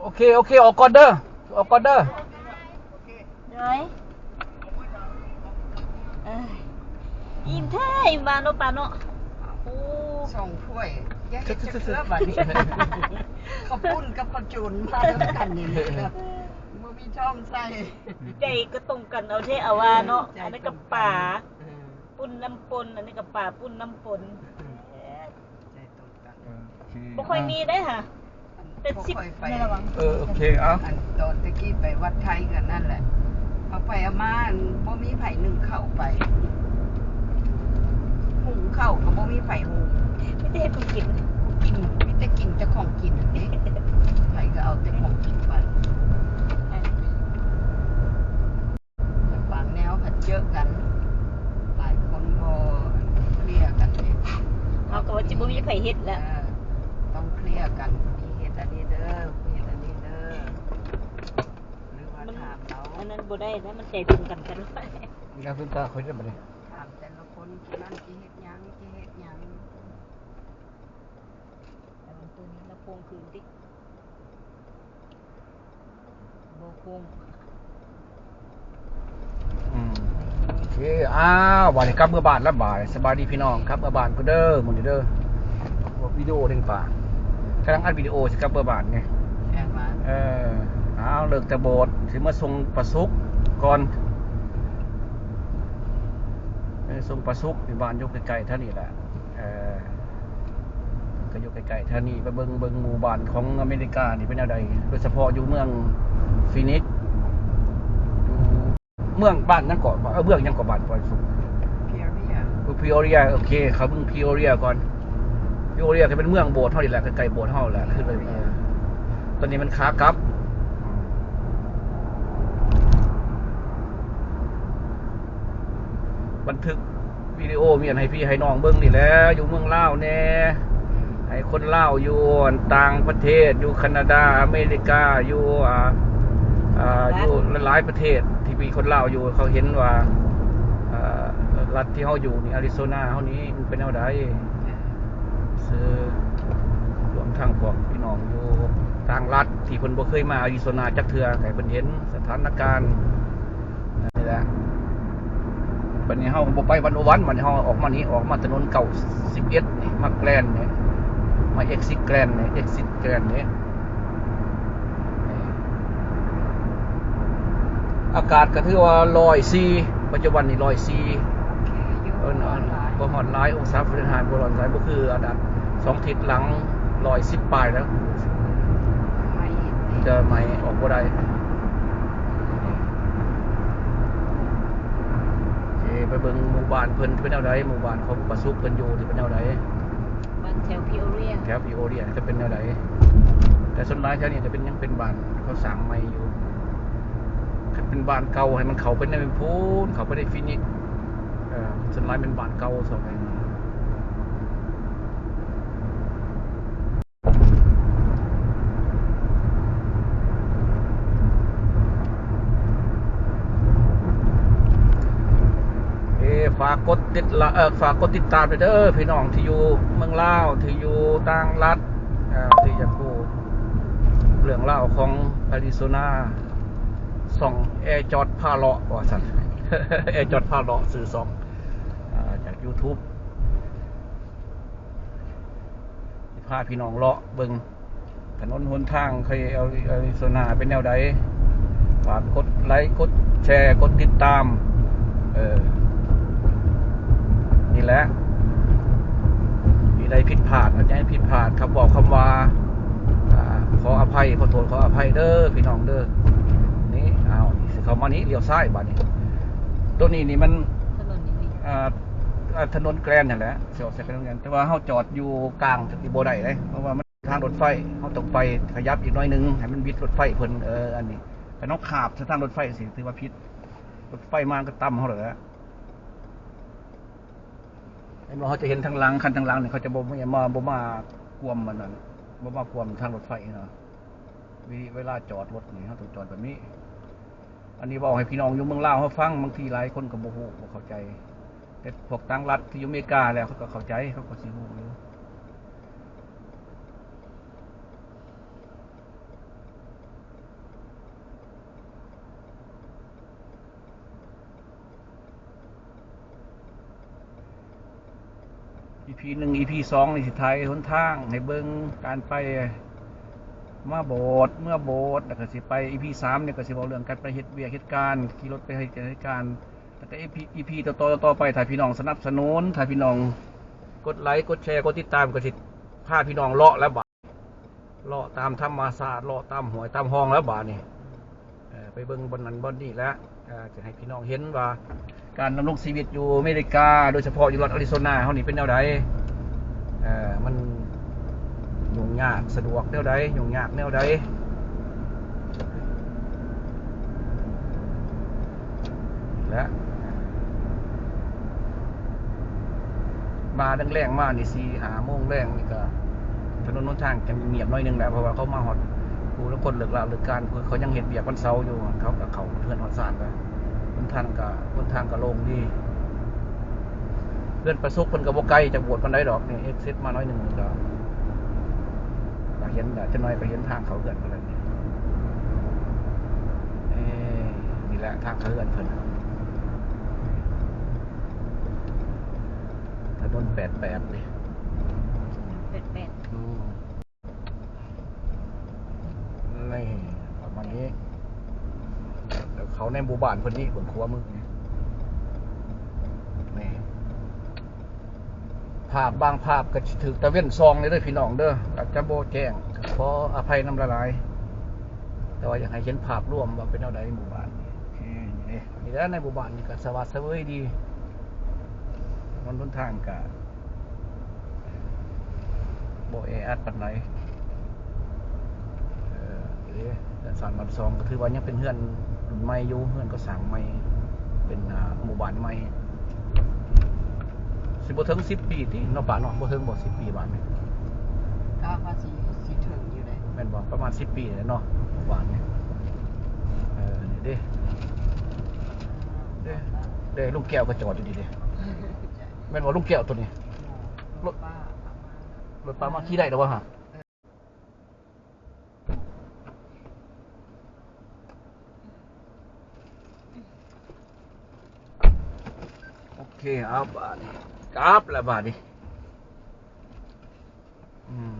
ໂອເຄ ໂອເຄ ອອກກ່ອນເດີ ອອກກ່ອນເດີ. ໂດຍ ເອີຍ ອີ່ມແທ້ ອີ່ມວ່າເນາະ ປາເນາະ. ໂອ້ ສອງຖ້ວຍ ຢ່າເຮັດຈັກເທື່ອບາດນີ້. ເຂົ້າປຸ້ນກັບເຂົ້າໂຈນມານຳກັນນີ້ ບໍ່ມີທ້ອງໃສ່. ໃຈກໍຕົງກັນເອົາແທ້ເອົາວ່າເນາະ. ເອີ ອັນນັ້ນກໍປາ ເອີ ປຸ້ນນ້ຳປົນ ອັນນີ້ກໍປາປຸ້ນນ້ຳປົນ. ເອີ ໃຈຕົງກັນ ໂອເຄ ບໍ່ຄ່ອຍມີເດ້ຫະ ແຕ່ສິບ ບໍ່ຄ່ອຍໄປ ໃນລະຫວ່າງ ເອີ ໂອເຄ ເອົາ ອັນຕອນແຕ່ກີ້ໄປວັດໄທກໍນັ້ນແຫຼະ ເອົາໄປເອົາມາ ອັນ ບໍ່ມີໃຜໜຶ້ງເຂົ້າໄປ ຫຸງເຂົ້າກໍບໍ່ມີໃຜຫຸງ ມີແຕ່ເຮັດຂອງກິນ ກິນ ມີແຕ່ກິນແຕ່ຂອງກິນເດ້ ໃຜກໍເອົາແຕ່ຂອງກິນໄປ. ແລະບາງແນວພັດເຈີກັນ ຫຼາຍຄົນບໍ່ເຄລຍກັນເດ້ ເຮົາກໍວ່າຊິບໍ່ມີໃຜເຮັດແລ້ວ. ເອີ ຕ້ອງເຄລຍກັນ ຜູ້ນີ້ເຮັດອັນນີ້ເດີ ຜູ້ນີ້ເຮັດອັນນີ້ເດີ ຫຼືວ່າຖາມເຮົາ ອັນນັ້ນບໍ່ໄດ້ນະ ມັນໃຈຕົງກັນກັນ. ແລ້ວເພິ່ນຕາຂ້ອຍໄດ້ບັດນີ້ ຖາມແຕ່ລະຄົນ ຜູ້ນັ້ນຊິເຮັດຫຍັງ ຊິເຮັດຫຍັງ. ແຕ່ວ່າໂຕນີ້ລະໂພງຄືນຕິ ບໍ່ໂຄ້ງ. ອືມ ໂອເຄ ອ້າວ ບາດນີ້ກັບເມືອບ້ານລະບາດ. ສະບາຍດີພີ່ນ້ອງ ກັບເມືອບ້ານກ່ອນເດີ ມື້ນີ້ເດີ ວິດີໂອເດ້ງປາ ກຳລັງອັດວິດີໂອຊິກັບເມືອບ້ານນີ້. ເອີ ອ້າວ ເລີກແຕ່ໂບດ ຊິມາສົ່ງປາສຸກກ່ອນ ເອີ ສົ່ງປາສຸກ ຢູ່ບ້ານຢູ່ໃກ້ໆແຖວນີ້ແຫຼະ. ເອີ ກໍຢູ່ໃກ້ໆແຖວນີ້ ໄປເບິ່ງ ເບິ່ງໝູ່ບ້ານຂອງອາເມລິການີ້ເປັນແນວໃດ ໂດຍສະເພາະຢູ່ເມືອງຟີນິກ ຢູ່ເມືອງ ບ້ານຫຍັງເກາະ ເອີ ເມືອງຫຍັງເກາະ ບ້ານປອຍສຸກ ພີໂອເຣຍ ເອີ ພີໂອເຣຍ ໂອເຄ ເຂົ້າເມືອງພີໂອເຣຍກ່ອນ. ພີໂອເຣຍກໍເປັນເມືອງໂບດເຮົານີ້ແຫຼະ ໃກ້ໆໂບດເຮົາແຫຼະ ຄື ເອີ ຕອນນີ້ມັນຂາກັບ ບັນທຶກ ວິດີໂອ ມີອັນໃຫ້ພີ່ໃຫ້ນ້ອງເບິ່ງນີ້ແຫຼະ ຢູ່ເມືອງລາວແດ່ ໃຫ້ຄົນລາວຢູ່ຕ່າງປະເທດ ຢູ່ຄານາດາ ອາເມລິກາ ຢູ່ ອ່າ ອ່າ ຢູ່ຫຼາຍໆປະເທດທີ່ມີຄົນລາວຢູ່ ເຂົາເຫັນວ່າ ອ່າ ລັດທີ່ເຮົາຢູ່ນີ້ ອາຣິໂຊນາເຮົານີ້ ມັນເປັນແນວໃດ ຊື່ ລວມທັງພວກພີ່ນ້ອງຢູ່ຕ່າງລັດທີ່ເພິ່ນບໍ່ເຄີຍມາອາຣິໂຊນາຈັກເທື່ອ ໃຫ້ເພິ່ນເຫັນສະຖານະການ ນີ້ແຫຼະ ບັດນີ້ເຮົາບໍ່ໄປວັນໂອວັນ ບັດນີ້ເຮົາອອກມານີ້ ອອກມາຖະໜົນເກົ້າສິບເອັດນີ້ ມາແກຣນນີ້ ມາເອັກຊິດແກຣນນີ້ ເອັກຊິດແກຣນນີ້ ອາກາດກໍຖືວ່າຮ້ອຍສີ່ ປັດຈຸບັນນີ້ຮ້ອຍສີ່ ໂອເຄຢູ່ ເອີ ບໍ່ຮ້ອນຫຼາຍ ບໍ່ຮ້ອນຫຼາຍອົງສາຟາເລັນຮາຍ ບໍ່ຮ້ອນຫຼາຍ ບໍ່ຄືອັນນັ້ນ ສອງທິດຫຼັງ ຮ້ອຍສິບປາຍແລ້ວ ຈະໄໝ້ອອກບໍ່ໄດ້. ໂອເຄ ໄປເບິ່ງໝູ່ບ້ານເພິ່ນເປັນແນວໃດ ໝູ່ບ້ານຂອງປາສຸກເພິ່ນຢູ່ນີ້ເປັນແນວໃດ ບ້ານແຖວພີໂອເຣຍ ແຖວພີໂອເຣຍຈະເປັນແນວໃດ ແຕ່ສ່ວນຫຼາຍແຖວນີ້ຈະເປັນ ຍັງເປັນບ້ານເຂົາສ້າງໃໝ່ຢູ່ ຄັນເປັນບ້ານເກົ່າໃຫ້ມັນເຂົ້າໄປໃນພຸ້ນ ເຂົ້າໄປໃນຟີນິກ ເອີ ສ່ວນຫຼາຍເປັນບ້ານເກົ່າຊອກໃຫ້ ເອີ ຝາກກົດຕິດລະ ເອີ ຝາກກົດຕິດຕາມເດີ ພີ່ນ້ອງທີ່ຢູ່ເມືອງລາວ ທີ່ຢູ່ຕ່າງລັດ ເອີ ທີ່ຢາກຮູ້ເລື່ອງລາວຂອງອາຣິໂຊນາ ຊ່ອງແອຈອດພາເລາະວ່າຊັ້ນ ແອຈອດພາເລາະ ຊື່ຊ່ອງ ເອີ ຈາກຢູທູບ ຊິພາພີ່ນ້ອງເລາະເບິ່ງ ຖະໜົນຫົນທາງ ເອີ ອາຣິໂຊນາເປັນແນວໃດ ຝາກກົດໄລ ກົດແຊ ກົດຕິດຕາມ ເອີ ນີ້ແຫຼະ ທີ່ໄດ້ຜິດພາດ ອາດຈະໃຫ້ຜິດພາດ ຄຳເວົ້າຄຳວ່າ ອ່າ ຂໍອະໄພ ຂໍໂທດ ຂໍອະໄພເດີ ພີ່ນ້ອງເດີ. ນີ້ ອ້າວ ຊິເຂົ້າມານີ້ ລ້ຽວຊ້າຍບາດນີ້ ໂຕນີ້ນີ້ມັນ ຖະໜົນນີ້ ອ່າ ອ່າ ຖະໜົນແກຣນຫັ້ນແຫຼະ ຊິອອກໃສ່ຖະໜົນແກຣນ ແຕ່ວ່າເຮົາຈອດຢູ່ກາງ ຈະບໍ່ໄດ້ເດ້ ເພາະວ່າມັນ ທາງລົດໄຟ ເຮົາຕ້ອງໄປຂະຫຍັບອີກໜ້ອຍໜຶ່ງ ໃຫ້ມັນບິດລົດໄຟເພິ່ນ ເອີ ອັນນີ້ ຄັນເຮົາຂາບໃສ່ທາງລົດໄຟ ຊິຖືວ່າຜິດ ລົດໄຟມາກໍຕຳເຮົາແລ້ວແຫຼະ ເຫັນບໍ່ ເຮົາຈະເຫັນທາງຫຼັງ ຄັນທາງຫຼັງນີ້ ເຂົາຈະບໍ່ມາ ບໍ່ມາກວມອັນນັ້ນ ບໍ່ມາກວມທາງລົດໄຟເນາະ ເວ ເວລາຈອດລົດນີ້ ເຮົາຕ້ອງຈອດແບບນີ້. ອັນນີ້ເວົ້າໃຫ້ພີ່ນ້ອງຢູ່ເມືອງລາວເຮົາຟັງ ບາງທີຫຼາຍຄົນກໍບໍ່ຮູ້ ບໍ່ເຂົ້າໃຈ ແຕ່ພວກຕ່າງລັດທີ່ຢູ່ອາເມລິກາແລ້ວ ເຂົາກໍເຂົ້າໃຈ ເຂົາກໍຊິຮູ້ຢູ່. ໂ ອີພີໜຶ່ງ ອີພີສອງນີ້ຊິຖ່າຍຫົນທາງໃຫ້ເບິ່ງ ການໄປມາໂບດ ເມືອໂບດ ແລ້ວກໍຊິໄປ ອີພີສາມນີ້ກໍຊິເວົ້າເລື່ອງການໄປເຮັດວຽກເຮັດການ ຂີ່ລົດໄປເຮັດວຽກເຮັດການ ແລ້ວກໍອີພີ ອີພີຕໍ່ໆ ຕໍ່ໆໄປ ຖ້າພີ່ນ້ອງສະໜັບສະໜູນ ຖ້າພີ່ນ້ອງກົດໄລ ກົດແຊ ກົດຕິດຕາມ ກໍຊິພາພີ່ນ້ອງເລາະແລ້ວບາດ ເລາະຕາມທຳມະຊາດ ເລາະຕາມຫ້ວຍຕາມຮ່ອງແລ້ວບາດນີ້ ເອີ ໄປເບິ່ງບ່ອນນັ້ນບ່ອນນີ້ແຫຼະ ເອີ ຈະໃຫ້ພີ່ນ້ອງເຫັນວ່າການດຳລົງຊີວິດຢູ່ອາເມລິກາ ໂດຍສະເພາະຢູ່ລັດອາຣິໂຊນາເຮົານີ້ເປັນແນວໃດ ເອີ ມັນຫຍຸ້ງຍາກສະດວກແນວໃດ ຫຍຸ້ງຍາກແນວໃດ. ແລະ ມາແລງໆມານີ້ ສີ່ຫ້າໂມງແລງນີ້ກໍຖະໜົນຫົນທາງຈະງຽບໜ້ອຍໜຶ່ງແຫຼະ ເພາະວ່າເຂົາມາຮອດ ຜູ້ລາງຄົນເລີກລາເລີກການ ເຂົາຍັງເຮັດວຽກວັນເສົາຢູ່ ເຂົາກໍເຂົ້າເຮືອນຮອດຊານແລ້ວ ຫົນທາງກໍ ຫົນທາງກໍໂລ່ງດີ. ເຮືອນປາສຸກເພິ່ນກໍບໍ່ໄກຈາກໂບດປານໃດດອກ ນີ້ເອັກຊິດມາໜ້ອຍໜຶ່ງນີ້ກໍ ກໍເຫັນແຫຼະ ຈັກໜ້ອຍກໍເຫັນທາງເຂົ້າເຮືອນເພິ່ນແລ້ວນີ້ ເອີ ນີ້ແຫຼະທາງເຂົ້າເຮືອນເພິ່ນ ຖະໜົນແປດແປດນີ້ ແປດແປດ ອືມ ນີ້ປະມານນີ້ ແລ້ວເຂົ້າໃນໝູ່ບ້ານເພິ່ນນີ້ ເບື້ອງຂວາມືນີ້ ນີ້ ພາບບາງພາບກໍຊິຖືກຕາເວັນສ່ອງເດີພີ່ນ້ອງເດີ ອາດຈະບໍ່ແຈ້ງ ກໍຂໍອະໄພນຳຫຼາຍໆ ແຕ່ວ່າຢາກໃຫ້ເຫັນພາບລວມວ່າເປັນແນວໃດໝູ່ບ້ານນີ້ ໂອເຄ ນີ້ເດ້ ນີ້ແຫຼະ ໃນໝູ່ບ້ານນີ້ກໍສະຫວາດສະເຫວີຍດີ ຖະໜົນຫົນທາງກໍ ບໍ່ແອອັດປານໃດ ເອີ ເອີ ເຮືອນຊານບ້ານຊ່ອງກໍຖືວ່າຍັງເປັນເຮືອນລຸ້ນໃໝ່ຢູ່ ເຮືອນກໍສ້າງໃໝ່ ເປັນ ອ່າ ໝູ່ບ້ານໃໝ່ ຊິບໍ່ເຖິງສິບປີຕິເນາະ ປ້າເນາະ ບໍ່ເຖິງບໍ່ ສິບປີບ້ານນີ້ ກໍວ່າຊິ ຊິເຖິງຢູ່ເດ້ ແມ່ນບໍ່ ປະມານສິບປີແຫຼະເນາະ ໝູ່ບ້ານນີ້ ເອີ ນີ້ເດ້ ເດ້ ເດ້ ລຸງແກ້ວກໍຈອດຢູ່ນີ້ເດ້ ແມ່ນບໍ່ ລຸງແກ້ວໂຕນີ້ ລົດ ລົດປ້າມາຂີ່ໄດ້ແລ້ວບໍ່ຫະ? ໂອເຄ ເອົາບາດນີ້ ກັບແລ້ວບາດນີ້ ອືມ.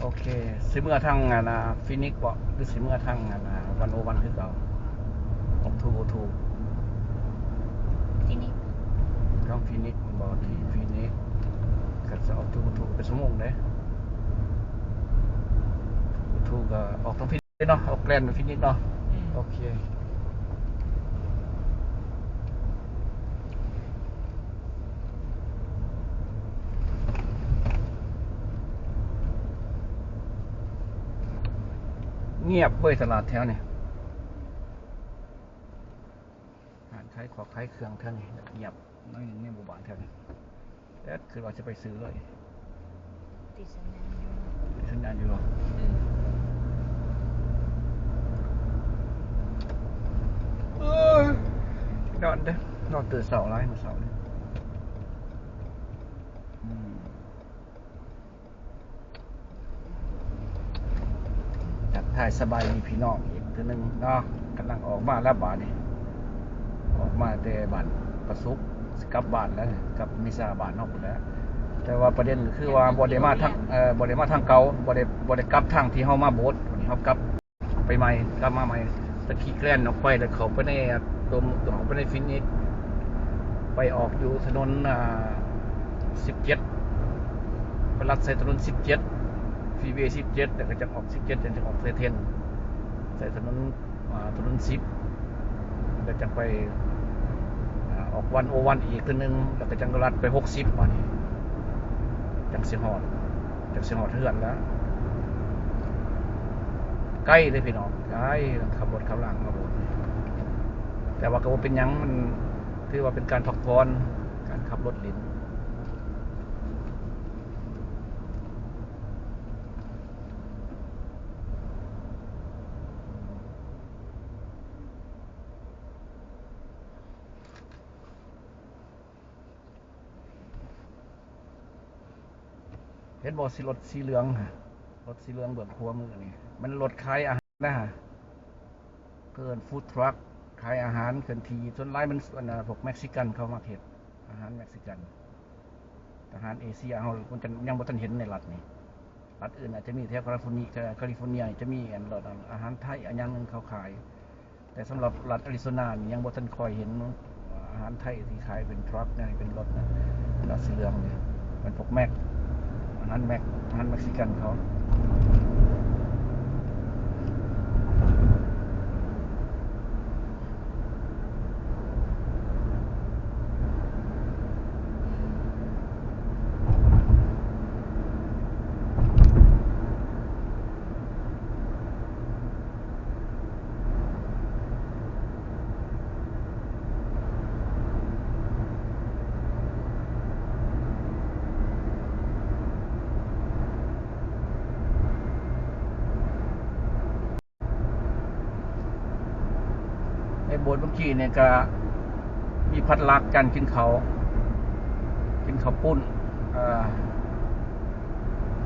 ໂອເຄ ຊິເມືອທາງອັນນ່າ ຟີນິກບໍ ຫຼືຊິເມືອທາງອັນນ່າ ວັນໂອວັນຄືເກົ່າ? ອອກທູ ໂອທູ ຟີນິກ ທາງຟີນິກບໍ ທີ່ຟີນິກ ຄັນຊິອອກທູ ໂອທູ ເປັນຊົ່ວໂມງເດ້ ໂອທູກໍອອກທາງພີ ເນາະ ອອກແລ່ນໄປຟີນິກເນາະ ອືມ ໂອເຄ ງຽບເວີຍ ຕະຫຼາດແຖວນີ້ ຮ້ານຂາຍຂອງຂາຍເຄື່ອງແຖວນີ້ງຽບໜ້ອຍໜຶ່ງ ໃນໝູ່ບ້ານແຖວນີ້. ແອດ ຄືວ່າຈະໄປຊື້ເລີຍ ຕິດສັນຍານຢູ່ ຕິດສັນຍານຢູ່ບໍ? ອືມ ເອີຍ ນອນເດີ້ ນອນຕື່ນເຊົ້າຫຼາຍມື້ເຊົ້ານີ້ ອືມ. ທັກທາຍສະບາຍດີພີ່ນ້ອງອີກເທື່ອໜຶ່ງເນາະ ກຳລັງອອກມາແລ້ວບາດນີ້ ອອກມາແຕ່ບ້ານປະສຸກ ຊິກັບບ້ານແລ້ວ ກັບມິຊາບ້ານເຮົາພຸ້ນແຫຼະ ແຕ່ວ່າປະເດັນກໍຄືວ່າບໍ່ໄດ້ມາທາງ ເອີ ບໍ່ໄດ້ມາທາງເກົ່າ ບໍ່ໄດ້ ບໍ່ໄດ້ກັບທາງທີ່ເຮົາມາໂບດ ວັນນີ້ເຮົາກັບ ໄປໃໝ່ ກັບມາໃໝ່ ຕະກີ້ແລ່ນອອກໄປ ແລ້ວເຂົ້າໄປໃນຕົວ ເຂົ້າໄປໃນຟີນິກ ໄປອອກຢູ່ຖະໜົນ ອ່າ ສິບເຈັດ ໄປລັດໃສ່ຖະໜົນສິບເຈັດ ຟຣີເວສິບເຈັດ ແລ້ວກໍຈະອອກສິບເຈັດ ຈັ່ງຈະອອກໃສ່ເທັນ ໃສ່ຖະໜົນ ອ່າ ຖະໜົນສິບ ແລ້ວຈັ່ງໄປ ອ່າ ອອກວັນໂອວັນອີກເທື່ອໜຶ່ງ ແລ້ວກໍຈັ່ງລັດໄປຫົກສິບ ບາດນີ້ຈັ່ງຊິຮອດ ຈັ່ງຊິຮອດເຮືອນແລ້ວ ໄກເດ້ພີ່ນ້ອງ ໄກ ຕ້ອງຂັບລົດຂັບລາງມາໂບດ ແຕ່ວ່າກໍບໍ່ເປັນຫຍັງ ມັນຖືວ່າເປັນການພັກຜ່ອນ ການຂັບລົດຫຼິ້ນ. ເຫັນບໍ່ ຊິລົດສີເຫຼືອງ ລົດສີເຫຼືອງເບື້ອງຂວາມືນີ້ ມັນລົດຂາຍອາຫານນະ ເອີ້ນຟູດທຣັກ ຂາຍອາຫານເຄື່ອນທີ່. ສ່ວນຫຼາຍມັນ ອັນ ພວກເມັກຊິກັນເຂົາມັກເຮັດ ອາຫານເມັກຊິກັນ. ອາຫານເອເຊຍເຮົາ ມັນຈະຍັງບໍ່ທັນເຫັນໃນລັດນີ້. ລັດອື່ນອາດຈະມີ ແຖວຄາລິຟໍເນຍ ຄາລິຟໍເນຍຈະມີອັນ ລະ ອາຫານໄທ ອາຫຍັງເຂົາຂາຍ. ແຕ່ສຳລັບລັດອາຣິໂຊນານີ້ ຍັງບໍ່ທັນຄ່ອຍເຫັນອາຫານໄທທີ່ຂາຍເປັນທຣັກ ເປັນລົດນະ. ລັດສີເຫຼືອງນີ້ ເປັນພວກເມັກ ອາຫານເມັກ ອາຫານເມັກຊິກັນເຂົາ. ໃນໂບດເມື່ອກີ້ນີ້ກະມີພັດລັກ ຈັນກິນເຂົ້າ ກິນເຂົ້າປຸ້ນ ເອີ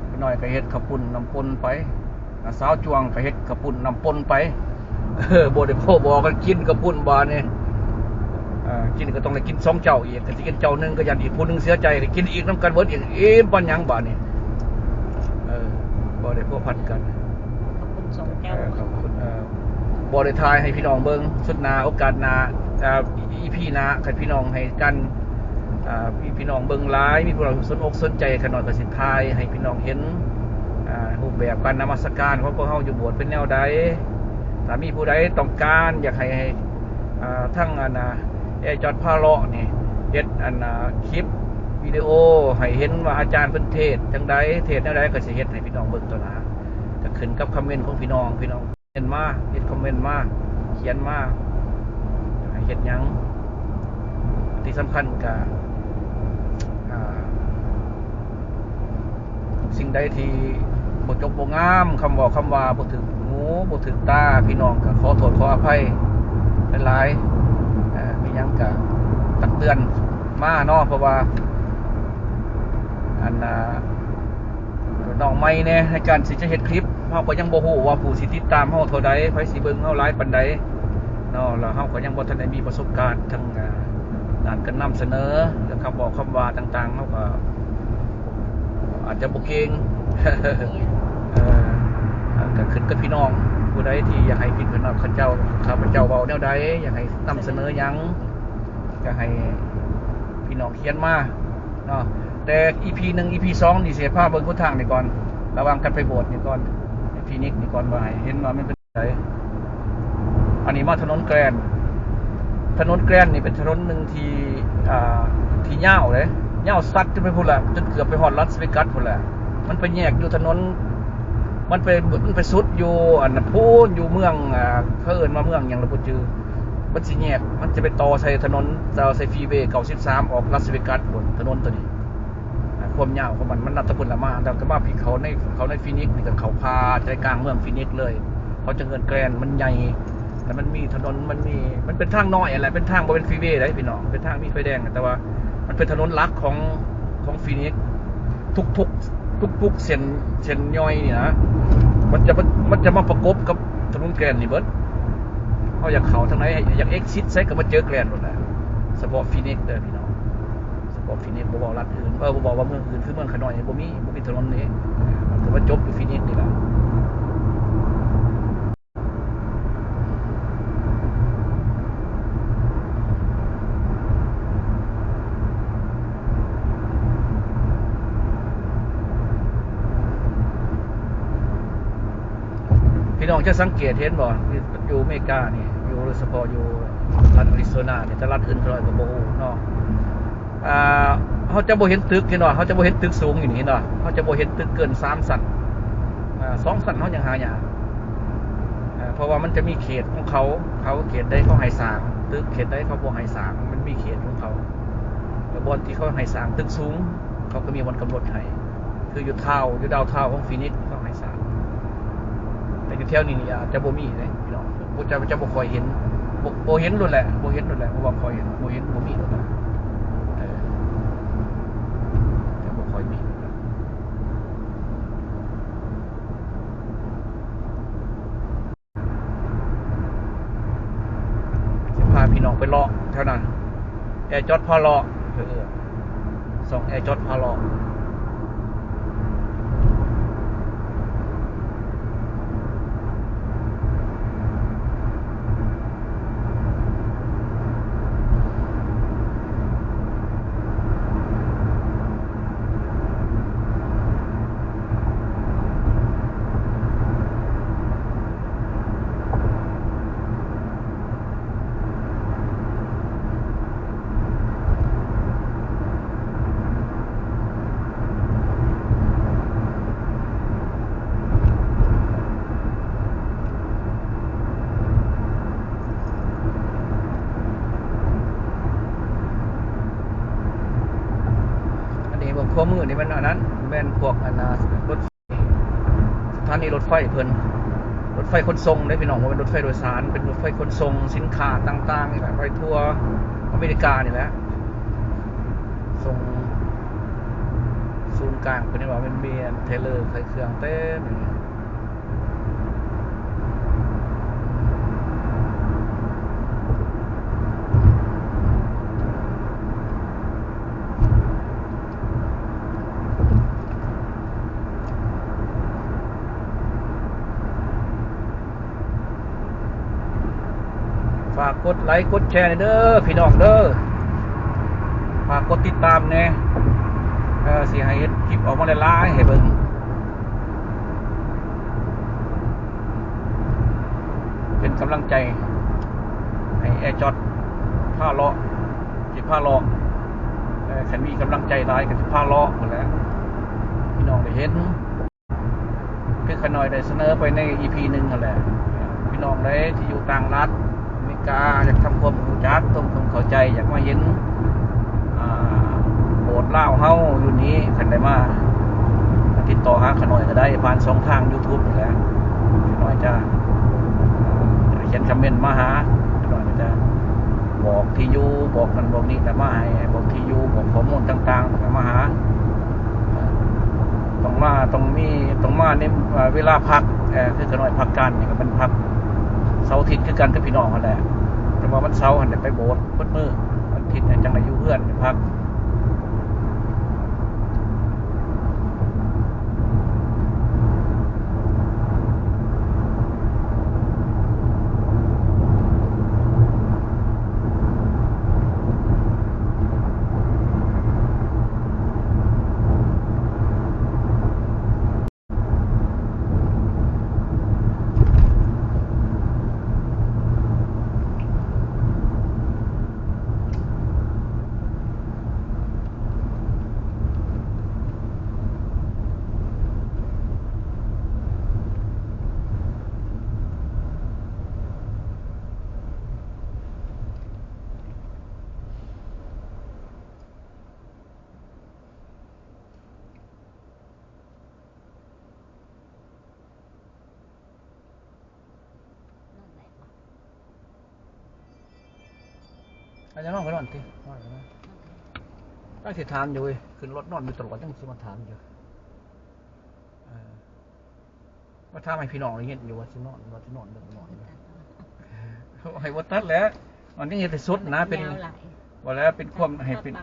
ປ້ານ້ອຍກະເຮັດເຂົ້າປຸ້ນນ້ຳປົ່ນໄປ ອາ ສາວຈວງກະເຮັດເຂົ້າປຸ້ນນ້ຳປົ່ນໄປ. ເອີ ບໍ່ໄດ້ພໍບອກກັນກິນເຂົ້າປຸ້ນບາດນີ້ ເອີ ກິນກະຕ້ອງໄດ້ກິນສອງເຈົ້າອີກ ຄັນຊິກິນເຈົ້າໜຶ່ງກະຢ້ານອີກຜູ້ໜຶ່ງເສຍໃຈ ກະກິນອີກນຳກັນເບິດອີກ ອີ່ມປານຫຍັງບາດນີ້. ເອີ ບໍ່ໄດ້ພົວພັນກັນ ເອີ ຂອບຄຸນ ເອີ ບໍ່ໄດ້ຖ່າຍໃຫ້ພີ່ນ້ອງເບິ່ງ. ຊຸດໜ້າ ໂອກາດໜ້າ ເອີ ອີພີໜ້າ ຄັນພີ່ນ້ອງໃຫ້ການ ເອີ ມີພີ່ນ້ອງເບິ່ງຫຼາຍ ມີຜູ້ນ້ອງສົນອົກສົນໃຈ ຂ້ານ້ອຍກະຊິຖ່າຍໃຫ້ພີ່ນ້ອງເຫັນ ເອີ ຮູບແບບການນະມັດສະການຂອງພວກເຮົາຢູ່ໂບດເປັນແນວໃດ. ຖ້າມີຜູ້ໃດຕ້ອງການຢາກໃຫ້ ເອີ ທັງອັນນະ ແອຈອດພາເລາະນີ້ ເຮັດອັນນະ ຄລິບວິດີໂອໃຫ້ເຫັນວ່າອາຈານເພິ່ນເທດຈັ່ງໃດ ເທດແນວໃດ ກະຊິເຮັດໃຫ້ພີ່ນ້ອງເບິ່ງຕໍ່ໜ້າ. ກະຂຶ້ນກັບຄອມເມັນຂອງພີ່ນ້ອງ ພີ່ນ້ອງເມັນມາ ເຮັດຄອມເມັນມາ ຂຽນມາ ໃຫ້ເຮັດຫຍັງ. ທີ່ສຳຄັນກະ ອ່າ ສິ່ງໃດທີ່ບໍ່ຈົບບໍ່ງາມ ຄຳເວົ້າຄຳວ່າບໍ່ຖືກຫູບໍ່ຖືກຕາ ພີ່ນ້ອງກະຂໍໂທດຂໍອະໄພຫຼາຍໆ. ເອີ ມີຫຍັງກະຕັກເຕືອນມາເນາະ ເພາະວ່າ ອັນ ອ່າ ນ້ອງໃໝ່ແດ່ ໃນການທີ່ຈະເຮັດຄລິບ ເຮົາກະຍັງບໍ່ຮູ້ວ່າຜູ້ຊິຕິດຕາມເຮົາເທົ່າໃດ ໃຜຊິເບິ່ງເຮົາຫຼາຍປານໃດເນາະ. ແລ້ວເຮົາກະຍັງບໍ່ທັນໄດ້ມີປະສົບການທາງ ອ່າ ດ້ານການນຳສະເໜີ ແລະ ຄຳເວົ້າຄຳວ່າຕ່າງໆ ເຮົາກະອາດຈະບໍ່ເກັ່ງ. ເອີ ກະຂຶ້ນກັບພີ່ນ້ອງ ຜູ້ໃດທີ່ຢາກໃຫ້ພີ່ນ້ອງເຂົາເຈົ້າ ຂ້າພະເຈົ້າເວົ້າແນວໃດ ຢາກໃຫ້ນຳສະເໜີຫຍັງ ກະໃຫ້ພີ່ນ້ອງຂຽນມາເນາະ. ແຕ່ອີພີໜຶ່ງ ອີພີສອງນີ້ຊິພາເບິ່ງຫົນທາງນີ້ກ່ອນ ລະຫວ່າງກັນໄປໂບດນີ້ກ່ອນ ຟີນິກນີ້ກ່ອນ ວ່າໃຫ້ເຫັນວ່າມັນເປັນ ໃດ. ອັນນີ້ມາຖະໜົນແກຣນ ຖະໜົນແກຣນນີ້ເປັນຖະໜົນໜຶ່ງທີ່ ອ່າ ທີ່ຍາວເດ້ ຍາວສັດຈົນໄປພຸ້ນແຫຼະ ຈົນເກືອບໄປຮອດລາສເວກັສພຸ້ນແຫຼະ. ມັນໄປແຍກຢູ່ຖະໜົນ ມັນໄປ ມັນໄປສຸດຢູ່ອັນພຸ້ນ ຢູ່ເມືອງ ອ່າ ເຂົາເອີ້ນວ່າເມືອງຫຍັງລະບໍ່ຈື່. ມັນຊິແຍກ ມັນຈະໄປຕໍ່ໃສ່ຖະໜົນ ຕໍ່ໃສ່ຟຣີເວເກົ້າສິບສາມອອກລາສເວກັສພຸ້ນ ຖະໜົນໂຕນີ້. ອ່າ ຄວາມຍາວຂອງມັນ ມັນນັບແຕ່ພຸ້ນລະມາ ແລ້ວກະມາພີ້ເຂົ້າໃນ ເຂົ້າໃນຟີນິກນີ້ກະເຂົ້າຜ່າໃຈກາງເມືອງຟີນິກເລີຍ. ເຂົາຈະເອີ້ນແກຣນ ມັນໃຫຍ່ ແລ້ວມັນມີຖະໜົນ ມັນມີ ມັນເປັນທາງນ້ອຍຫັ້ນແຫຼະ ເປັນທາງ ບໍ່ແມ່ນຟຣີເວໃດພີ່ນ້ອງ ເປັນທາງມີໄຟແດງ ແຕ່ວ່າມັນເປັນຖະໜົນຫຼັກຂອງ ຂອງຟີນິກ. ທຸກໆ ທຸກໆເສັ້ນ ເສັ້ນຍ່ອຍນີ້ນະ ມັນຈະ ມັນຈະມາປະກົບກັບຖະໜົນແກຣນນີ້ເບິດ. ເຮົາຢາກເຂົ້າທາງໃດ ຢາກເອັກຊິດໃສກະມາເຈີແກຣນໂລດແຫຼະ. ສະເພາະຟີນິກເດີພີ່ນ້ອງ ສະເພາະຟີນິກ ບໍ່ເວົ້າລັດອື່ນ ເອີ ບໍ່ເວົ້າວ່າເມືອງອື່ນ ຄືເມືອງຂ້ານ້ອຍນີ້ບໍ່ມີ ບໍ່ມີຖະໜົນນີ້ ກະມາຈົບຢູ່ຟີນິກນີ້ແຫຼະ. ພີ່ນ້ອງຈະສັງເກດເຫັນບໍ່ ຢູ່ອາເມລິການີ້ ຢູ່ ໂດຍສະເພາະຢູ່ລັດອາຣິໂຊນານີ້ ແຕ່ລັດອື່ນເທົ່າໃດກະບໍ່ຮູ້ເນາະ. ອ່າ ເຮົາຈະບໍ່ເຫັນຕຶກ ເຫັນບໍ່ ເຮົາຈະບໍ່ເຫັນຕຶກສູງຢູ່ນີ້ ເຫັນບໍ່ ເຮົາຈະບໍ່ເຫັນຕຶກເກີນສາມຊັ້ນ ອ່າ ສອງຊັ້ນເຮົາຍັງຫາຍາກ ອ່າ ເພາະວ່າມັນຈະມີເຂດຂອງເຂົາ ເຂົາເຂດໃດເຂົາໃຫ້ສ້າງຕຶກ ເຂດໃດເຂົາບໍ່ໃຫ້ສ້າງ ມັນມີເຂດຂອງເຂົາ. ແລ້ວບ່ອນທີ່ເຂົາໃຫ້ສ້າງຕຶກສູງ ເຂົາກະມີບ່ອນກຳນົດໃຫ້ ຄືຢູ່ທາວ ຢູ່ດາວທາວຂອງຟີນິກ ເຂົາໃຫ້ສ້າງ ແຕ່ຢູ່ແຖວນີ້ນີ້ອາດຈະບໍ່ມີເດ້ພີ່ນ້ອງ ເຈົ້າ ເຈົ້າບໍ່ຄ່ອຍເຫັນ ບໍ່ ບໍ່ເຫັນໂລດແຫຼະ ບໍ່ເຫັນໂລດແຫຼະ ເພາະວ່າຂ້ອຍເຫັນ ບໍ່ເຫັນ ບໍ່ມີໂລດແຫຼະ ເອີ ຈະບໍ່ຄ່ອຍມີໂລດແຫຼະ. ໄປເລາະແຖວນັ້ນ ແອຈອດພາເລາະ ເອີ ຊ່ອງແອຈອດພາເລາະ. ອັນນີ້ເບິ່ງຂວາມືນີ້ແມ່ນອັນນັ້ນ ແມ່ນພວກອັນນ່າ ລົດ ສະຖານີລົດໄຟເພິ່ນ ລົດໄຟຂົນສົ່ງເດ້ພີ່ນ້ອງ ບໍ່ແມ່ນລົດໄຟໂດຍສານ ເປັນລົດໄຟຂົນສົ່ງສິນຄ້າຕ່າງໆ ນີ້ແຫຼະ ໄປທົ່ວອາເມລິການີ້ແຫຼະ ສົ່ງສູນກາງເພິ່ນ ເຫັນບໍ່ ແມ່ນມີເທເລີຂາຍເຄື່ອງເຕັມຢູ່ນີ້. ຝາກກົດໄລກົດແຊແດ່ເດີພີ່ນ້ອງເດີ ຝາກກົດຕິດຕາມແດ່ ເອີ ຊິໃຫ້ເຮັດຄລິບອອກມາຫຼາຍໆໃຫ້ເບິ່ງ ເປັນກຳລັງໃຈໃຫ້ແອຈອດພາເລາະ ຊິພາເລາະ ເອີ ຄັນມີກຳລັງໃຈຫຼາຍກໍຊິພາເລາະພຸ້ນແຫຼະ ພີ່ນ້ອງໄດ້ເຫັນ ຄືຂ້ານ້ອຍໄດ້ສະເໜີໄປໃນອີພີໜຶ່ງຫັ້ນແຫຼະ ພີ່ນ້ອງໃດທີ່ຢູ່ຕ່າງລັດ ອາເມລິກາ ຢາກທຳຄວາມຮູ້ຈັກ ທຳຄວາມເຂົ້າໃຈ ຢາກມາເຫັນ ອ່າ ໂບດລາວເຮົາຢູ່ນີ້ ຄັນໄດ້ມາ ຕິດຕໍ່ຫາຂ້ານ້ອຍກໍໄດ້ ຜ່ານຊ່ອງທາງຢູທູບນີ້ແຫຼະ ຂ້ານ້ອຍຈະຂຽນຄອມເມັນມາຫາ ຂ້ານ້ອຍຈະບອກທີ່ຢູ່ ບອກນັ້ນບອກນີ້ ແລ້ວມາໃຫ້ ບອກທີ່ຢູ່ ບອກຂໍ້ມູນຕ່າງໆ ແລ້ວກໍມາຫາ ຕ້ອງມາ ຕ້ອງມີ ຕ້ອງມາໃນເວລາພັກ ເອີ ຄືຂ້ານ້ອຍພັກການນີ້ກໍແມ່ນພັກເສົາອາທິດຄືກັນກັບພີ່ນ້ອງຫັ້ນແຫຼະ ແຕ່ວ່າວັນເສົາຫັ້ນໄດ້ໄປໂບດເບິດມື້ ວັນອາທິດຈັ່ງໄດ້ຢູ່ເຮືອນໄດ້ພັກ. ອາຈານນອນກໍນອນຕິ ນອນກໍນອນ ກໍຊິຖາມຢູ່ເວີຍ ຂຶ້ນລົດນອນຢູ່ຕະຫຼອດ ຍັງຊິມາຖາມຢູ່ ເອີ ມາຖາມໃຫ້ພີ່ນ້ອງໄດ້ຍິນຢູ່ວ່າຊິນອນ ວ່າຊິນອນຫຼືບໍ່ນອນ ໃຫ້ບໍ່ຕັດແຫຼະ ມັນຍັງເຮັດໃຫ້ສົດນະ ເປັນ ແນວຫຼາຍ ວ່າແລ້ວເປັນຄວາມໃຫ້ເປັນ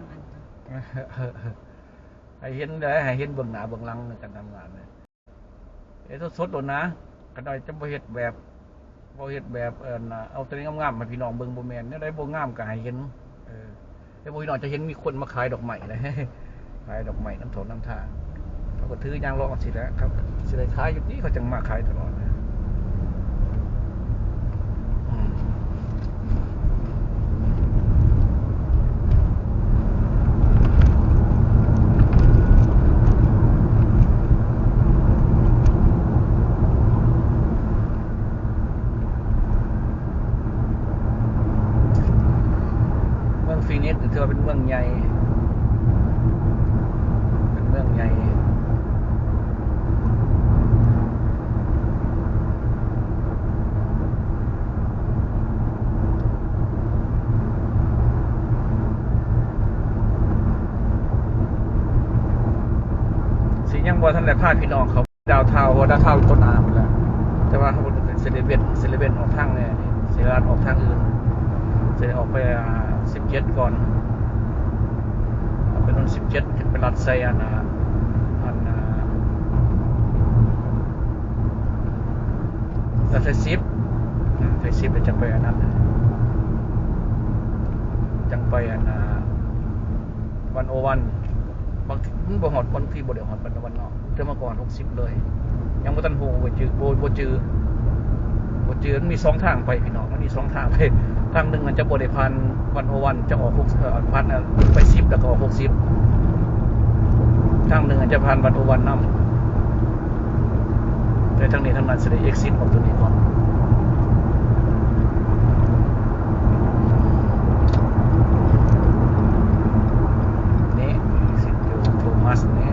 ໃຫ້ເຫັນໄດ້ ໃຫ້ເຫັນເບື້ອງໜ້າເບື້ອງຫຼັງໃນການທຳງານນະ. ເຮັດສົດໆໂລດນະ ຂະນ້ອຍຈະບໍ່ເຮັດແບບ ບໍ່ເຮັດແບບ ເອີ ເອົາແຕ່ງາມໆໃຫ້ພີ່ນ້ອງເບິ່ງ ບໍ່ແມ່ນ ແນວໃດບໍ່ງາມກໍໃຫ້ເຫັນ ເອີ ແຕ່ບໍ່ ພີ່ນ້ອງຈະເຫັນມີຄົນມາຂາຍດອກໄມ້ເດ້ ຂາຍດອກໄມ້ນຳຖອນນຳທາງ ເຂົາກໍຖືຍາງເລາະຈັ່ງຊີ້ແຫຼະ ເຂົາກໍຊິໄດ້ຂາຍຢູ່ຕິ ເຂົາຈັ່ງມາຂາຍຕະຫຼອດນະ ອືມ. ເມືອງຟີນິກຖືວ່າເປັນເມືອງໃຫຍ່ ເປັນເມືອງໃຫຍ່. ຊິຍັງບໍ່ທັນໄດ້ພາພີ່ນ້ອງເຂົ້າດາວທາວ ເພາະວ່າດາວທາວຢູ່ຕົ້ນອາພຸ້ນແຫຼະ ແຕ່ວ່າເຮົາເປັນເຊເລເວັນ ເຊເລເວັນອອກທາງແນ່ນີ້ ເຊລາດອອກທາງອື່ນ. ຈະອອກໄປ ອາ ສິບເຈັດກ່ອນ ເອົາໄປລົງສິບເຈັດ ຈຶ່ງໄປລັດໃສ່ອັນ ອາ ອັນ ອາ ລັດໃສ່ສິບ ອາ ໃສ່ສິບ ແລ້ວຈັ່ງໄປອັນນັ້ນ ຈັ່ງໄປອັນ ອາ ວັນໂອວັນ ບາງທີມັນບໍ່ຮອດ ບາງທີບໍ່ໄດ້ຮອດວັນໂອວັນເນາະ ແຕ່ວ່າກໍຮອດຫົກສິບເລີຍ ຍັງບໍ່ທັນຮູ້ວ່າຈື່ ບໍ່ ບໍ່ຈື່ ບໍ່ຈື່ ມັນມີສອງທາງໄປພີ່ນ້ອງ ມັນມີສອງທາງໄປ ທາງໜຶ່ງອາດຈະບໍ່ໄດ້ຜ່ານວັນໂອວັນ ຈະອອກຫົກ ເອີ ຜ່ານ ເອີ ໄປສິບ ແລ້ວກໍອອກຫົກສິບ ທາງໜຶ່ງອາດຈະຜ່ານວັນໂອວັນນຳ ແຕ່ທັງນີ້ທັງນັ້ນຊິໄດ້ເອັກຊິດອອກຕົວນີ້ກ່ອນ ນີ້ ເອັກຊິດໂທມັສນີ້.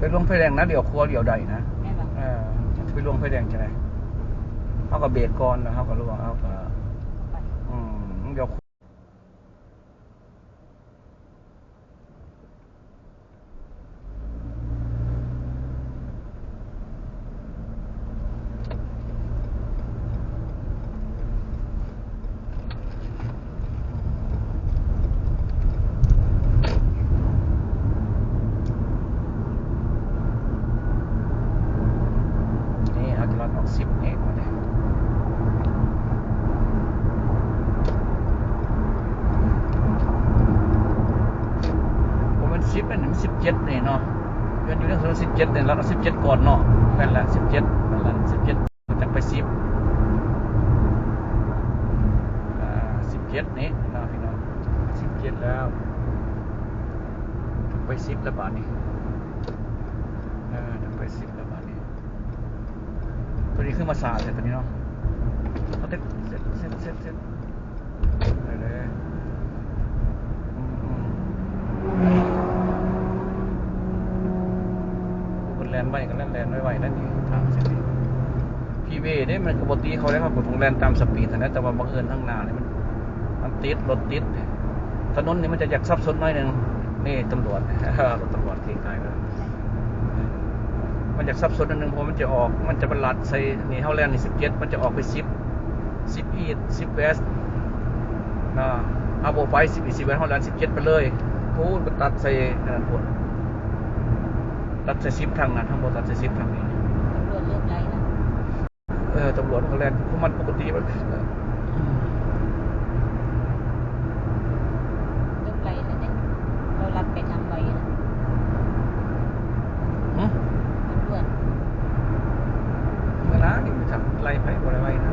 ໄປລົງໄຟແດງນະ ລ້ຽວຂວາລ້ຽວໄດ້ນະ ແມ່ນບໍ່? ເອີ ໄປລົງໄຟແດງຈັ່ງໃດ? ເຮົາກໍເບຣກກ່ອນ ແລ້ວເຮົາກໍລົງ ເຮົາກໍ ອືມ ລ້ຽວ ນີ້ເຮົາຈະລັດອອກສິບນີ້ບາດນີ້ ບໍ່ແມ່ນສິບ ອັນນີ້ມັນສິບເຈັດນີ້ເນາະ ເຮືອນຢູ່ໃນໂຊນສິບເຈັດນີ້ ລັດເອົາສິບເຈັດກ່ອນເນາະ ແມ່ນແຫຼະ ສິບເຈັດ ນັ້ນລະ ສິບເຈັດ ຈັ່ງໄປສິບ ອາ ສິບເຈັດນີ້ເນາະພີ່ນ້ອງ ສິບເຈັດແລ້ວ ໄປສິບແລ້ວບາດນີ້ ເອີ ໄປສິບແລ້ວບາດນີ້ ໂຕນີ້ຄືມາຊ້າແທ້ໂຕນີ້ເນາະ ເອົາແຕ່ ເຊັດ ເຊັດ ເຊັດ ເຊັດ ໄປເລີຍ ອືມ ອືມ ເພິ່ນແລ່ນໄວກໍແລ່ນ ແລ່ນໄວໆ ແລ້ວນີ້ ທາງເສັ້ນນີ້ ຟຣີເວເດ້ ມັນກໍບໍ່ຕີເຂົາເດ້ ເຂົາກໍຕ້ອງແລ່ນຕາມສະປີດຫັ້ນແຫຼະ ແຕ່ວ່າບັງເອີນທາງໜ້ານີ້ມັນ ມັນຕິດ ລົດຕິດ ຖະໜົນນີ້ມັນຈະຢາກສັບສົນໜ້ອຍໜຶ່ງ ນີ້ຕຳຫຼວດ ລົດຕຳຫຼວດທີ່ກາຍມາ ມັນຢາກສັບສົນໜ້ອຍໜຶ່ງ ເພາະມັນຈະອອກ ມັນຈະມາລັດໃສ່ ນີ້ເຮົາແລ່ນນີ້ສິບເຈັດ ມັນຈະອອກໄປສິບ ສິບອີສ ສິບເວສ ນະ ເຮົາບໍ່ໄປສິບອີສ ສິບເວສ ເຮົາແລ່ນສິບເຈັດໄປເລີຍ ໂອ້ ໄປຕັດໃສ່ອັນນັ້ນພຸ້ນ ຕັດໃສ່ສິບທາງນັ້ນ ເຮົາບໍ່ຕັດໃສ່ສິບທາງນີ້ ຕຳຫຼວດເລີ່ມໄລ່ແລ້ວ. ເອີ ຕຳຫຼວດມັນກໍແລ່ນຂອງມັນປົກກະຕິ ມັນ ເອີ ເລີ່ມໄລ່ແລ້ວເດ້ ເຮົາລັດໄປທາງໄວນະ ຫຶ ຕຳຫຼວດ ເວລານີ້ມັນທຳໄລ່ໃຜບໍ່ໄດ້ໄວນະ.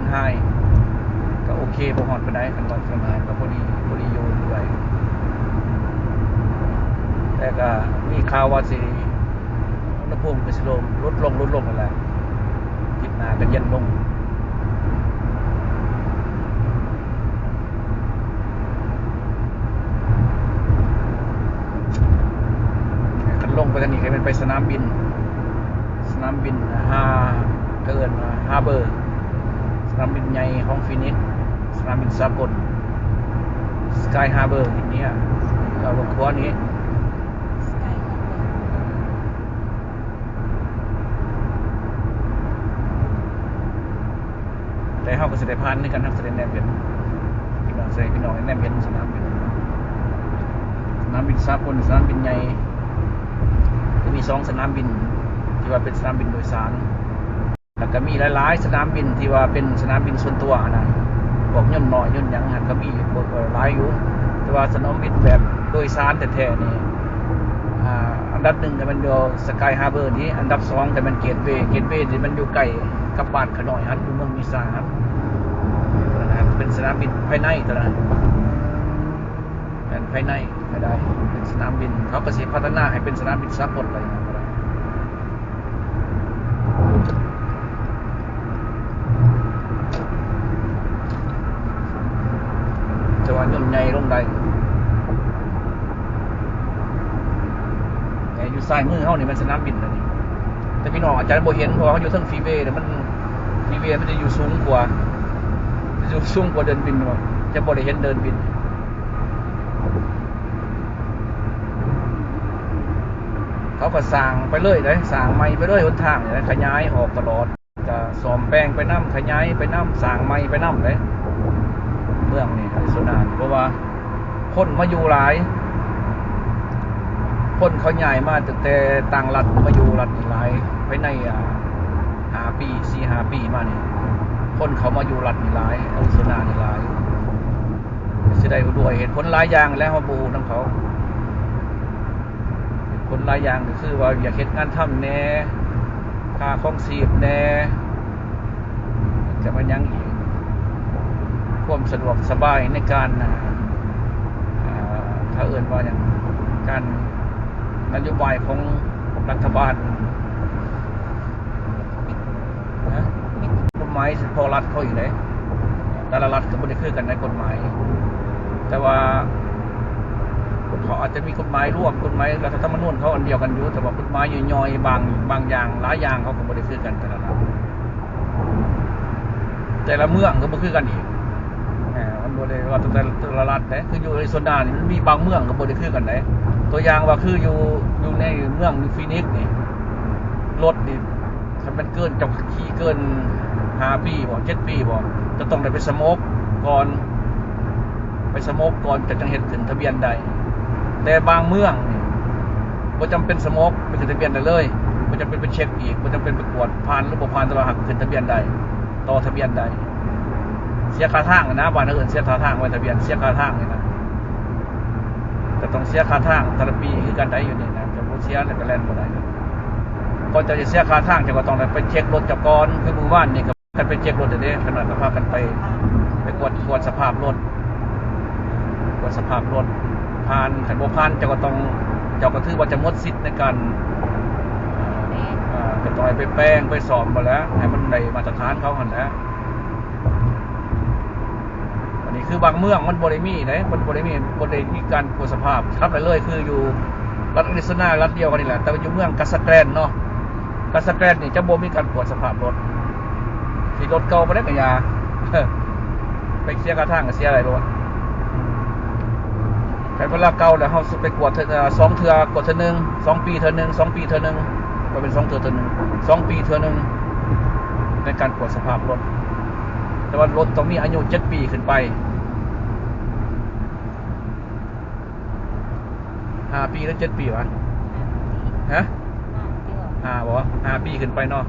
ໄຮ ກໍໂອເຄ ບໍ່ຮ້ອນປານໃດ ຄັນວ່າເຊີງໄຮກໍພໍດີ ພໍດີຢູ່ເລື້ອຍ ແຕ່ກໍມີຂ່າວວ່າຊິ ອຸນຫະພູມກໍຊິລົງ ຫຼຸດລົງ ຫຼຸດລົງຫັ້ນແຫຼະ ອາທິດໜ້າກໍເຢັນລົງ. ຄັນລົງໄປທາງນີ້ກໍແມ່ນໄປສະໜາມບິນ ສະໜາມບິນ ອ່າ ເຂົາເອີ້ນວ່າ Harbour ສະໜາມບິນໃຫຍ່ຂອງຟີນິກ ສະໜາມບິນສາກົນ Sky Harbour ຢູ່ນີ້ ເອົາລົດຂົວນີ້ ແຕ່ເຮົາກໍຊິໄດ້ຜ່ານຄືກັນ ເຮົາຊິໄດ້ແນມເຫັນ ພີ່ນ້ອງ ຊິໃຫ້ພີ່ນ້ອງໄດ້ແນມເຫັນສະໜາມບິນ ສະໜາມບິນສາກົນ ສະໜາມບິນໃຫຍ່ ກໍມີສອງສະໜາມບິນທີ່ວ່າເປັນສະໜາມບິນໂດຍສານ ແລ້ວກໍມີຫຼາຍໆສະໜາມບິນທີ່ວ່າເປັນສະໜາມບິນສ່ວນຕົວຫັ້ນນະ ພວກຍົນນ້ອຍຍົນຫຍັງຫັ້ນກໍມີ ກໍຫຼາຍຢູ່ ແຕ່ວ່າສະໜາມບິນແບບໂດຍສານແທ້ໆນີ້ ອ່າ ອັນດັບໜຶ່ງກໍແມ່ນຢູ່ Sky Harbour ນີ້ ອັນດັບສອງກໍແມ່ນ Gateway Gateway ນີ້ມັນຢູ່ໃກ້ກັບບ້ານຂ້ານ້ອຍຫັ້ນ ຢູ່ເມືອງມີຊາຫັ້ນ ຕົວນັ້ນເປັນສະໜາມບິນພາຍໃນ ຕົວນັ້ນແມ່ນພາຍໃນກໍໄດ້ ເປັນສະໜາມບິນ ເຂົາກໍຊິພັດທະນາໃຫ້ເປັນສະໜາມບິນສາກົນໄປກໍໄດ້. ແຕ່ວ່າຍົນໃຫຍ່ລົງໄດ້ ແຕ່ຢູ່ຊ້າຍມືເຮົານີ້ແມ່ນສະໜາມບິນແລ້ວນີ້ ແຕ່ພີ່ນ້ອງອາດຈະບໍ່ເຫັນ ເພາະວ່າເຮົາຢູ່ເທິງຟຣີເວ ແລ້ວມັນ ຟຣີເວມັນຈະຢູ່ສູງກວ່າ ຈະຢູ່ສູງກວ່າເດີ່ນບິນ ຈະບໍ່ໄດ້ເຫັນເດີ່ນບິນ. ເຂົາກໍສ້າງໄປເລີຍເດ້ ສ້າງໃໝ່ໄປເລີຍຫົນທາງນີ້ ຂະຫຍາຍອອກຕະຫຼອດ ກໍສ້ອມແປງໄປນຳ ຂະຫຍາຍໄປນຳ ສ້າງໃໝ່ໄປນຳເດ້ ເມືອງນີ້ ອາຣິໂຊນາ ເພາະວ່າຄົນມາຢູ່ຫຼາຍ ຄົນເຂົາຍ້າຍມາຕັ້ງແຕ່ຕ່າງລັດມາຢູ່ລັດນີ້ຫຼາຍ ພາຍໃນ ອ່າ ຫ້າປີ ສີ່ຫ້າປີມານີ້ ຄົນເຂົາມາຢູ່ລັດນີ້ຫຼາຍ ອາຣິໂຊນານີ້ຫຼາຍ. ຊິໄດ້ດ້ວຍເຫດຜົນຫຼາຍຢ່າງແຫຼະ ເຮົາບໍ່ຮູ້ນຳເຂົາ ເຫດຜົນຫຼາຍຢ່າງ ກໍຄືວ່າຢາກເຮັດງານທຳແດ່ ຄ່າຄອງຊີບແດ່ ຈະແມ່ນຫຍັງອີກ ຄວາມສະດວກສະບາຍໃນການ ອ່າ ອ່າ ເຂົາເອີ້ນວ່າຫຍັງ ການ ນະໂຍບາຍຂອງລັດຖະບານ ນະ ກົດໝາຍສະເພາະລັດເຂົາອີກເດ້ ແຕ່ລະລັດກໍບໍ່ໄດ້ຄືກັນໃນກົດໝາຍ ແຕ່ວ່າເຂົາອາດຈະມີກົດໝາຍລວມ ກົດໝາຍລັດຖະທຳມະນູນເຂົາອັນດຽວກັນຢູ່ ແຕ່ວ່າກົດໝາຍຍ່ອຍໆ ບາງ ບາງຢ່າງ ຫຼາຍຢ່າງ ເຂົາກໍບໍ່ໄດ້ຄືກັນແຕ່ລະລັດ. ແຕ່ລະເມືອງກໍບໍ່ຄືກັນອີກ ແມ່ນ ມັນບໍ່ໄດ້ວ່າແຕ່ ແຕ່ລະລັດເດ້ ຄືຢູ່ອາຣິໂຊນານີ້ ມັນມີບາງເມືອງກໍບໍ່ໄດ້ຄືກັນເດ້ ຕົວຢ່າງວ່າຄືຢູ່ ຢູ່ໃນເມືອງຟີນິກນີ້ ລົດນີ້ ຄັນແມ່ນເກີນ ເຈົ້າຂີ່ເກີນຫ້າປີບໍ ເຈັດປີບໍ ຈະຕ້ອງໄດ້ໄປສະໂໝກກ່ອນ ໄປສະໂໝກກ່ອນ ເຈົ້າຈັ່ງເຮັດຂຶ້ນທະບຽນໄດ້ ແຕ່ບາງເມືອງນີ້ ບໍ່ຈຳເປັນສະໂໝກ ໄປຂຶ້ນທະບຽນໄດ້ເລີຍ ບໍ່ຈຳເປັນໄປເຊັກອີກ ບໍ່ຈຳເປັນໄປກວດຜ່ານ ຫຼື ບໍ່ຜ່ານ ແຕ່ວ່າຫາກຂຶ້ນທະບຽນໄດ້ ຕໍ່ທະບຽນໄດ້ ເສຍຄ່າທາງນະ ບ້ານເຮົາເອີ້ນເສຍຄ່າທາງ ໄວ້ທະບຽນ ເສຍຄ່າທາງນີ້ນະ ກໍຕ້ອງເສຍຄ່າທາງແຕ່ລະປີຄືກັນໄດ໋ ຢູ່ນີ້ນະ ຈະບໍ່ເສຍແລ້ວກໍແລ່ນບໍ່ໄດ້ ກ່ອນເຈົ້າຈະເສຍຄ່າທາງ ເຈົ້າກໍຕ້ອງໄດ້ໄປເຊັກລົດເຈົ້າກ່ອນ ຄືມື້ວານນີ້ກໍ ກັນໄປເຊັກລົດເດ້ ຂະນ້ອຍກໍພາກັນໄປ ໄປກວດ ກວດສະພາບລົດ ກວດສະພາບລົດ ຜ່ານ ຄັນບໍ່ຜ່ານ ເຈົ້າກໍຕ້ອງ ເຈົ້າກໍຖືວ່າຈະໝົດສິດໃນການ ເອີ ກໍຕ້ອງໃຫ້ໄປແປງ ໄປສ້ອມຫັ້ນແຫຼະ ໃຫ້ມັນໄດ້ມາດຕະຖານເຂົາຫັ້ນແຫຼະ. ອັນນີ້ຄືບາງເມືອງມັນບໍ່ໄດ້ມີເດ້ ມັນບໍ່ໄດ້ມີ ບໍ່ໄດ້ມີການກວດສະພາບ ຂັບໄດ້ເລີຍ ຄືຢູ່ລັດອາຣິໂຊນາ ລັດດຽວກັນນີ້ແຫຼະ ແຕ່ວ່າຢູ່ເມືອງກາສາແກຣນເນາະ ກາສາແກຣນນີ້ຈະບໍ່ມີການກວດສະພາບລົດ ທີ່ລົດເກົ່າບໍ່ໄດ້ກະຢ່າ ໄປເສຍຄ່າທາງກະເສຍຫຼາຍໂລດ. ຄັນເວລາເກົ່າແລ້ວ ເຮົາຊິໄປກວດເທື່ອ ເອີ ສອງເທື່ອ ກວດເທື່ອໜຶ່ງ ສອງປີເທື່ອໜຶ່ງ ສອງປີເທື່ອໜຶ່ງ ກໍເປັນສອງເທື່ອເທື່ອໜຶ່ງ ສອງປີເທື່ອໜຶ່ງ ໃນການກວດສະພາບລົດ. ແຕ່ວ່າລົດຕ້ອງມີອາຍຸເຈັດປີຂຶ້ນໄປ. ຫ້າປີ ຫຼື ເຈັດປີວະ? ຮະ? ຫ້າບໍ່? ຫ້າປີຂຶ້ນໄປເນາະ.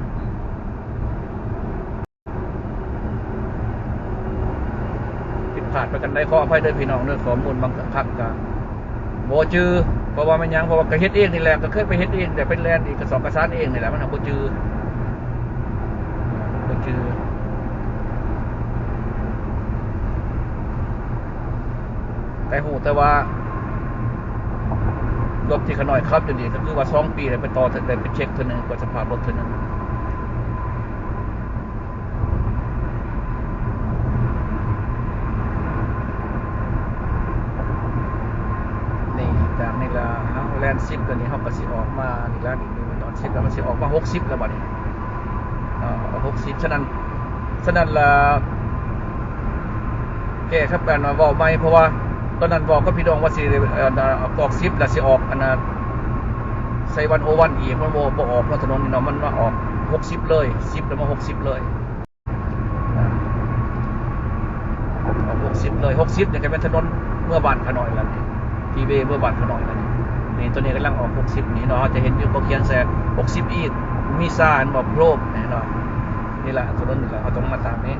ຜິດພາດປະການໃດ ຂໍອະໄພເດີພີ່ນ້ອງເດີ ຂໍ້ມູນບາງຄັກກະບໍ່ຈື່ ເພາະວ່າແມ່ນຫຍັງ? ເພາະວ່າກະເຮັດເອງນີ້ແຫຼະ ກະເຄີຍໄປເຮັດເອງ ແຕ່ໄປແລ່ນເອກກະສອກກະສານເອງນີ້ແຫຼະ ມັນຫາກບໍ່ຈື່ ບໍ່ຈື່. ໄດ້ຮູ້ແຕ່ວ່າ ລົດທີ່ຂ້ານ້ອຍຂັບຢູ່ນີ້ ກໍຄືວ່າສອງປີໄດ້ໄປຕໍ່ ໄດ້ໄປເຊັກເທື່ອໜຶ່ງ ກວດສະພາບລົດເທື່ອໜຶ່ງ. ນີ້ ຈາກນີ້ລະເຮົາແລ່ນສິບ ຕົວນີ້ເຮົາກໍຊິອອກມານີ້ລະ ນີ້ ນີ້ຕອນສິບ ແລ້ວມັນຊິອອກມາຫົກສິບແລ້ວບັດນີ້ ເອີ ຫົກສິບ. ສະນັ້ນ ສະນັ້ນລະ ແກ້ຄັບ ອັນວ່າເວົ້າໃໝ່ ເພາະວ່າຕອນນັ້ນເວົ້າກັບພີ່ນ້ອງວ່າຊິ ອັນ ອອກສິບ ແລ້ວຊິອອກ ອັນ ໃສ່ວັນໂອວັນອີກ ມັນບໍ່ ບໍ່ອອກເນາະ ຖະໜົນນີ້ເນາະ ມັນມາອອກຫົກສິບເລີຍ ສິບ ແລ້ວມາຫົກສິບເລີຍ ອອກຫົກສິບເລີຍ. ຫົກສິບນີ້ກໍແມ່ນຖະໜົນເມືອບ້ານຂ້ານ້ອຍລະ ຟຣີເວເມືອບ້ານຂ້ານ້ອຍລະ. ນີ້ ຕົວນີ້ກຳລັງອອກຫົກສິບນີ້ເນາະ ເຮົາຈະເຫັນຢູ່ ເຂົາຂຽນໃສ່ຫົກສິບອີກ ມີຊາ ເຫັນບໍ່ ໂພຣບ ນີ້ເນາະ. ນີ້ລະ ຖະໜົນນີ້ລະ ເຮົາຕ້ອງມາຕາມນີ້.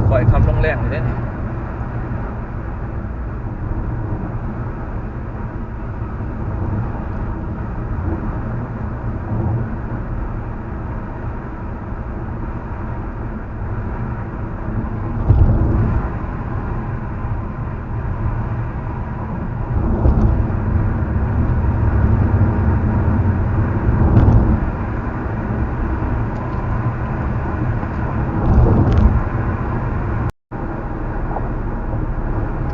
ຂ້ອຍຄຳລົງແລງນີ້ເດ້ນີ້.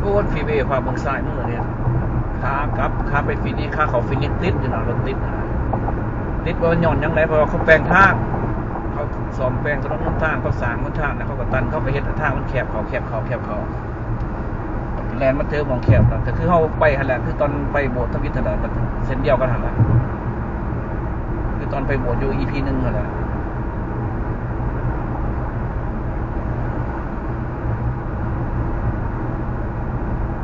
ໂອ້ ຟຣີເວພາເບິ່ງຊ້າຍມືນີ້ ຂາກັບ ຂາໄປຟີນິກ ຂາເຂົ້າຟີນິກຕິດຢູ່ນະ ລົດຕິດນະ. ຕິດບໍ່ຍ້ອນຫຍັງໃດ ເພາະວ່າເຂົາແປງທາງ ເຂົາສ້ອມແປງຖະໜົນຫົນທາງ ເຂົາສ້າງຫົນທາງ ແລ້ວເຂົາກໍຕັນ ເຂົາກໍເຮັດໃຫ້ທາງມັນແຄບເຂົ້າ ແຄບເຂົ້າ ແຄບເຂົ້າ ແລ່ນມາເຈີໝ່ອງແຄບນະ. ກໍຄືເຮົາໄປຫັ້ນແຫຼະ ຄືຕອນໄປໂບດທຳອິດຫັ້ນແຫຼະ ກໍເສັ້ນດຽວກັນຫັ້ນແຫຼະ ຄືຕອນໄປໂບດຢູ່ອີພີໜຶ່ງຫັ້ນແຫຼະ.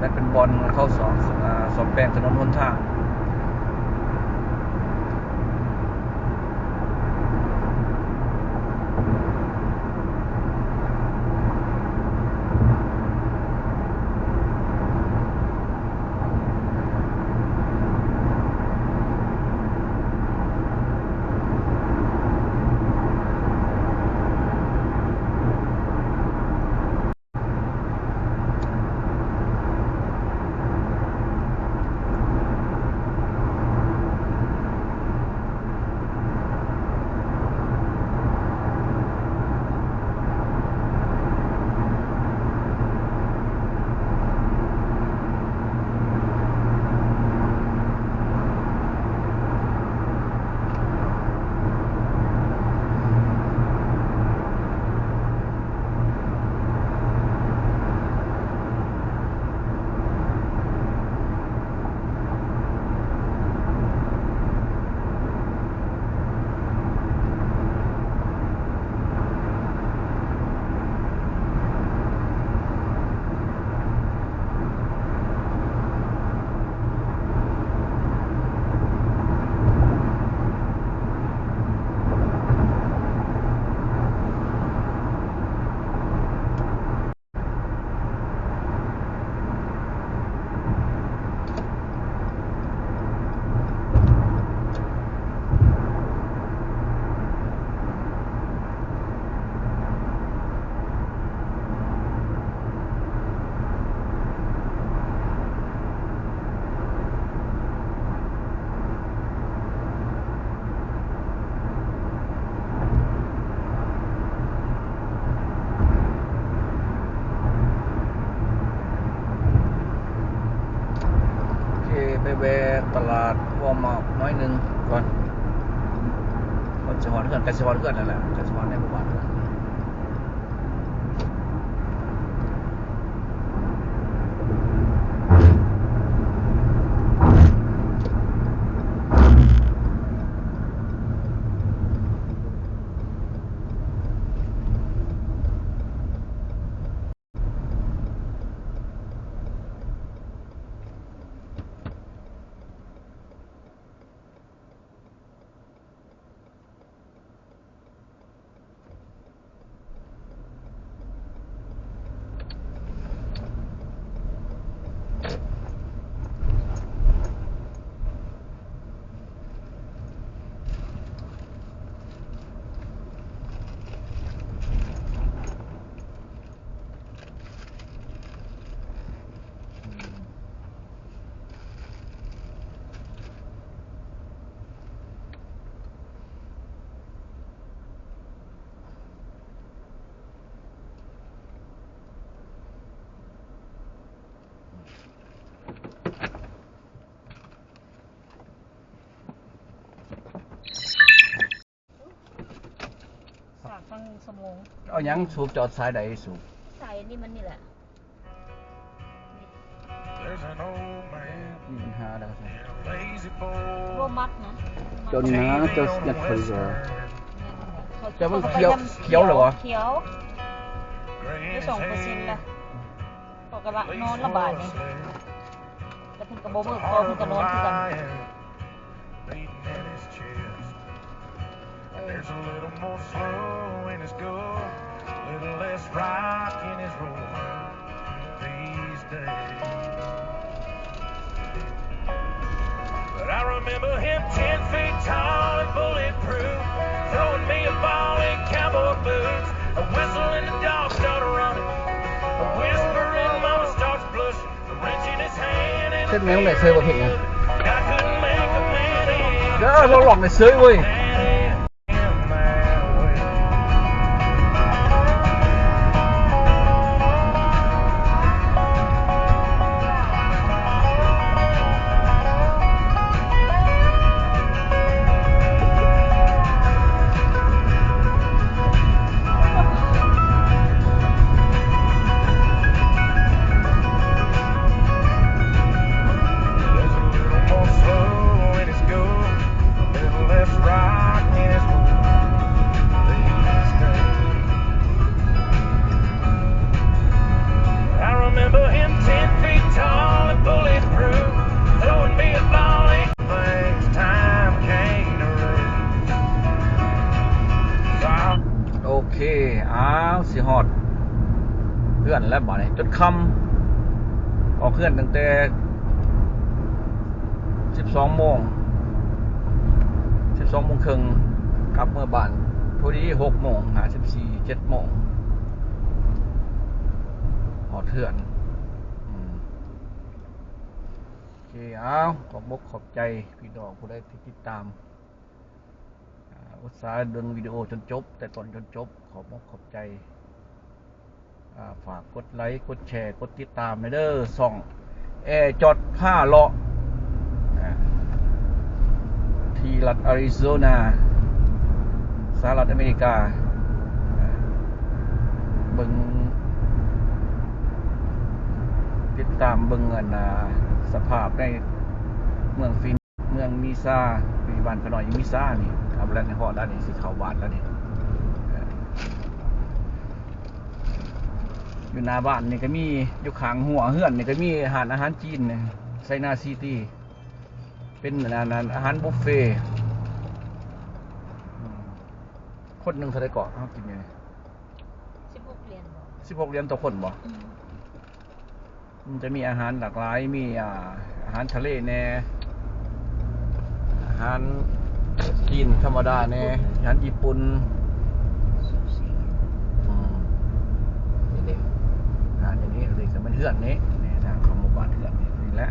ແລະເປັນບ່ອນເຂົາສ້ອມ ອາ ສ້ອມແປງຖະໜົນຫົນທາງ. ໂອເຄ ໄປແວ່ຕະຫຼາດວອມມາດໜ້ອຍໜຶ່ງກ່ອນ ກ່ອນຊິຮອດເຮືອນ ໃກ້ຊິຮອດເຮືອນແລ້ວແຫຼະ ໃກ້ຊິຮອດໃນໝູ່ບ້ານ. ຊົ່ວໂມງ. ເອົາຫຍັງສູບ ຈອດສາຍໃດສູບ? ສາຍນີ້ມັນນີ້ແຫຼະ. ມີບັນຫາແລ້ວ. ບໍ່ມັກນະ. ເຈົ້ານີ້ນະ ເຈົ້າຍັດເຂົາຢູ່. ແຕ່ມັນຂຽວ ຂຽວແລ້ວຫວາ? ຂຽວ ໄດ້ສອງເປີເຊັນລະ. ເຂົາກະລະນອນລະບາດນີ້ ແລ້ວເພິ່ນກະບໍ່ເມີ້ ເພິ່ນກະນອນຄືກັນ. There's a little more slow in his go, a little less rock in his roll these days. But I remember him ten feet tall and bulletproof, throwing me a ball in cowboy boots, a whistle and the dog start running, a whisper and mama starts blushing. ເຮັດແມ່ງໄດ້ເຊີຍບໍ່ເພງນະ. ເດີ ລອກໆ ໄດ້ເຊີຍເວີຍ. ໂອເຄ ອ້າວ ຊິຮອດເຮືອນແລ້ວບາດນີ້ ຈົນຄ່ຳ. ອອກເຮືອນຕັ້ງແຕ່ສິບສອງໂມງ ສິບສອງໂມງເຄິ່ງ ກັບເມືອບ້ານພໍດີຫົກໂມງຫ້າສິບສີ່ ເຈັດໂມງ ຮອດເຮືອນ. ອືມ ໂອເຄ ອ້າວ ຂອບອົກຂອບໃຈພີ່ນ້ອງຜູ້ໃດທີ່ຕິດຕາມ ອາ ອຸດສາເບິ່ງວິດີໂອຈົນຈົບ ແຕ່ຕົ້ນຈົນຈົບ ຂອບອົກຂອບໃຈ. ອາ ຝາກກົດໄລ ກົດແຊ ກົດຕິດຕາມແດ່ເດີ ຊ່ອງແອຈອດພາເລາະ ອາ ທີ່ລັດອາຣິໂຊນາ ສະຫະລັດອາເມລິກາ. ອາ ເບິ່ງ ຕິດຕາມເບິ່ງ ອັນ ອາ ສະພາບໃນເມືອງຟີ ເມືອງມີຊາ ຢູ່ບ້ານຂ້ານ້ອຍມີຊານີ້ ເອົາແລ້ວ ຮອດແລ້ວນີ້ ຊິເຂົ້າບ້ານແລ້ວນີ້. ເອີ ຢູ່ໜ້າບ້ານນີ້ກະມີ ຢູ່ຂ້າງຮົ້ວເຮືອນນີ້ກະມີຮ້ານອາຫານຈີນ ໄຊນາຊີຕີ ເປັນ ອັນ ອາຫານບຸບເຟ. ອືມ ຄົນໜຶ່ງເທົ່າໃດເກາະ ເຮົາກິນຢູ່ນີ້? ສິບຫົກຫຼຽນບໍ? ສິບຫົກຫຼຽນຕໍ່ຄົນບໍ? ອືມ. ມັນຈະມີອາຫານຫຼາກຫຼາຍ ມີ ອາ ອາຫານທະເລແດ່ ອາຫານຈີນທຳມະດາແດ່ ອາຫານຍີ່ປຸ່ນ ຊູຊິ ອືມ ນີ້ເດ້ ອາຫານຢູ່ນີ້ ນີ້ກະແມ່ນເຮືອນນີ້ ນີ້ທາງເຂົ້າໝູ່ບ້ານເຮືອນນີ້ ນີ້ແຫຼະ.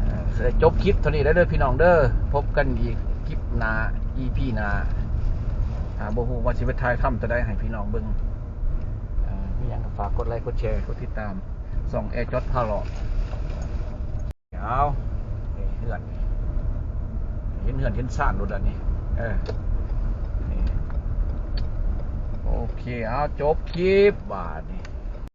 ເອີ ຊິໄດ້ຈົບຄລິບເທົ່ານີ້ແລ້ວເດີພີ່ນ້ອງເດີ ພົບກັນອີກຄລິບໜ້າ ອີພີໜ້າ. ອາ ບໍ່ຮູ້ວ່າຊິໄປຖ່າຍທຳຕົວໃດໃຫ້ພີ່ນ້ອງເບິ່ງ. ເອີ ມີຫຍັງກະຝາກກົດໄລ ກົດແຊ ກົດຕິດຕາມຊ່ອງແອຈອດພາເລາະ. ເອົາ ນີ້ເຮືອນ ເຫັນເຮືອນເຫັນຊານໂລດລະນີ້. ເອີ ນີ້ ໂອເຄ ເອົາ ຈົບຄລິບບາດນີ້.